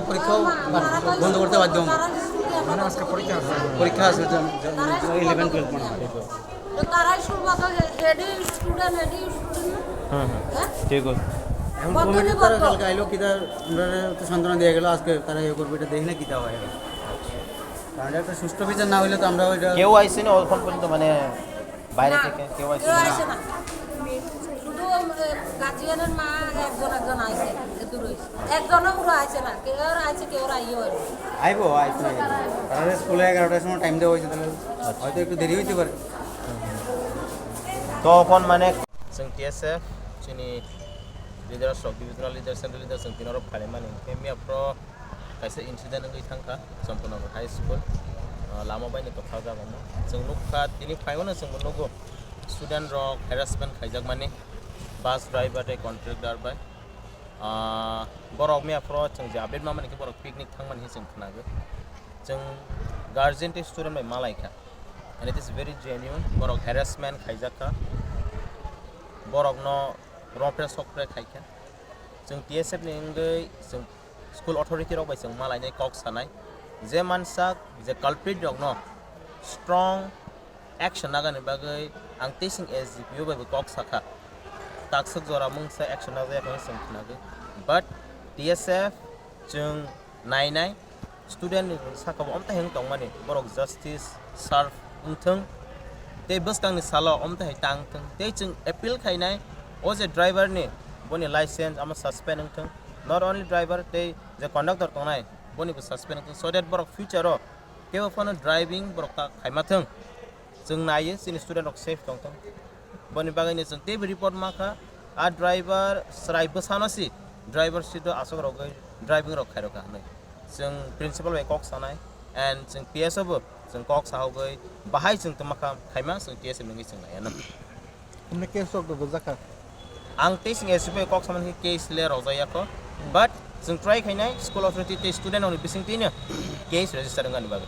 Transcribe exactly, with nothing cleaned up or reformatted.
পরীক্ষাও বন্ধ করতে বাধ্য হবো। মানে আজকে পরীক্ষা আছে। পরীক্ষা আছে, যে, যে, যে ইলেভেন টুয়েলভ মনে হয়। তো তারাই শুনবো তো হে-, হেডি স্টুডেন্ট, হেডি স্টুডেন্ট না? হুম, হুম। হ্যাঁ? ঠিক আছে। এখন বন্ধ কমিটি নেই, তারা বন্ধ। কালকে আইলো, কিতা আমরা তো সান্ত্বনা দিয়ে গেল, আজকে তারা ইয়ে করবে, এটা দেখলে কিতা হয়। কারণ একটা সুষ্ঠু বিচার না হইলে তো আমরা ওইটা কেউ আইসে না এখন পর্যন্ত, মানে বাইরে না, থেকে কেউ আইসে কেউ না? আইসে না। শুধু, এ, গার্জিয়ানের মা একজন একজন আইসে, এ দূর হইছে। একজনও পুরো আইসে না, কেউ আর আইসে, কেউ আর আইও আর। আইবো, আইসে না। তাহলে স্কুলে এগারোটার সময় টাইম দেওয়া হয়েছে, তাহলে হয়তো একটু দেরি হইতে পারে। তখন মানে जों টিএসএফ, जोंनि leaders rok, divisional leaders, central leaders, जों tini rok phaimani. Khe mia pro kaisa incident wngwi thangkha Champanagar High School, ah, lama baini tokha jagao. Chwng nukha, tini phaimano chwngbo nugo, student rok harassment khaijakmani bus driver tei contractor bai. Ah, borok mia phoro chwng je update mamani khe borok picnic thangmani hinwi chwng khnago. Chwng guardian tei student bai malaikha. And it is very genuine. Borok harassment khaijakha. Borokno romphre sokphre khaikha. Chwng T S F ni wngwi chwng school authority rok bai chwng malainai kok sanai. Je mansak je culprit rokno strong action nagani bagwi ang tei chwng S D P O bai bo kok sakha. Takswk jora mungsa action najak hinwi chwng khnago. But T S F chwng nainai student ni saka bo omtahai wng tongmani, borok justice serve wngthwng tei bwskangni salo omtahai tang thwng tei chwng appeal khainai o je driver ni boni license ama suspend wngthwng, not only driver tei je conductor tongnai boni bo suspend wngthwng, so that borok future o kebo phano driving borok ta khaima thwng. Chwng naiyo chini student rok safe tongthwng. Boni bagwino chwng teibo report mankha, a driver chwrai bwsano si driver seat o aswk rogwi driving rok khairokha hinwi. Chwng principal bai kok sanai and chwng T S O bo chwng kok sahogwi bahai chwng tongmakha khaima chwng T S O nungwi chwng naiya no. Hwnwi case rok bo bwjakha. Ang tei chwng S D P O kok samani khe case le rojak yakho, but chwng try khainai school authority tei student rokni bisingtwino case register wngani bagwi.